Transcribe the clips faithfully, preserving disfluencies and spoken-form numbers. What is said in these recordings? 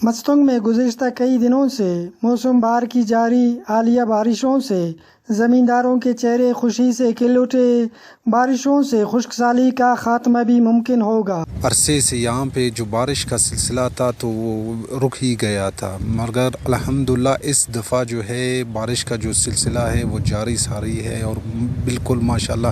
مستونگ میں گزشتہ کئی دنوں سے موسم بہار کی جاری حالیہ بارشوں سے زمینداروں کے چہرے خوشی سے کھل اٹھے۔ بارشوں سے خشک سالی کا خاتمہ بھی ممکن ہوگا۔ عرصے سے یہاں پہ جو بارش کا سلسلہ تھا تو وہ رک ہی گیا تھا، مگر الحمدللہ اس دفعہ جو ہے بارش کا جو سلسلہ ہے وہ جاری ساری ہے، اور بالکل ماشاءاللہ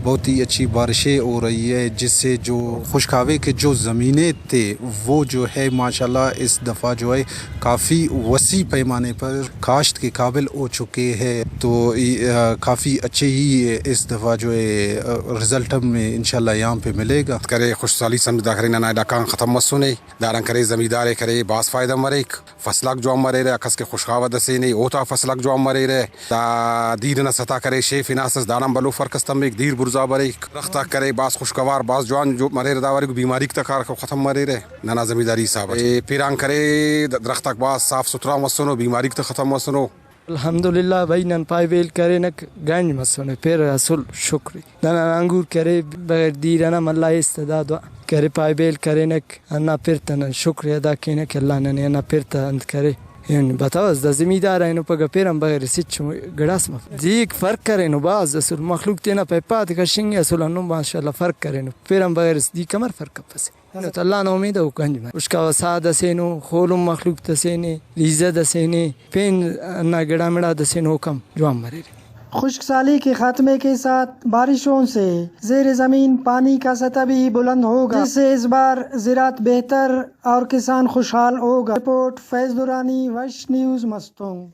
بہت ہی اچھی بارشیں ہو رہی ہے، جس سے جو خشکاوے کے جو زمینیں تھے وہ جو ہے ماشاءاللہ اس دفعہ جو ہے کافی وسیع پیمانے پر کاشت کے قابل ہو چکے ہیں۔ تو ای-، آ، کافی اچھے ہی اس دفعہ جو ہے، آ، رزلٹ ہم انشاءاللہ یہاں پہ ملے گا۔ کرے خشک سالی سمجھ دا کرے ننا علاقہ غان ختم مسنے، داڑان کرے زمیندار ءِ کرے بھاز فائدہ مریک، فصل آک جوان مریرہ، ہرکس کہ خشکاوہ دسینے اوتا فصل آک جوان مریرہ۔ دا دیر ئنا سطح کرے شیف ہناسس، داڑان بھلو فرق اس تمک، دیر بڑزا بریک۔ درخت آک کرے بھاز خوشگوار، بھاز جوان جو مریرہ، دا وریکو بیماریک تا کارکو ختم مریرہ۔ ننا زمینداری حساب اٹ۔ اے پیران کرے، د-، درخت آک بھاز صاف ستھرا مسنو، بیماریک تا ختم مسنو۔ الحمدللہ بھئی، نن پائے بیل کرینک، گنج مسنے، پیر اسل شکر ءِ۔ ننا انگور کرے بغیر دیر ئنا ملا ایست دا دعا کرے، پائے بیل کرینک، ہندا پیر تا نن شکر ادا کینہ کہ اللہ ننے ہندا پیر تا انت کرے۔ اینو بتوس دا زمیندار اینو پگہ پیر آن بغیر ہچ گڑاس مف۔ دیک فرق کرینو بھاز، اسل مخلوق تینا پیپا تے کشنگ اسل ہندن ماشاءاللہ فرق کرینو۔ پیر آن بغیر دی کمر فرق کپسہ۔ اینو تو اللہ نا امید او گنج مر۔ خشکاوہ ساہ دسینو، خولم مخلوق دسینے، ریزہ دسینے، پین ہندا گڑا مڑا دسینو، اوکان جوان مریرہ۔ خشک سالی کے خاتمے کے ساتھ بارشوں سے زیر زمین پانی کا سطح بھی بلند ہوگا، جس سے اس بار زراعت بہتر اور کسان خوشحال ہوگا۔ رپورٹ فیض درانی، وش نیوز، مستونگ۔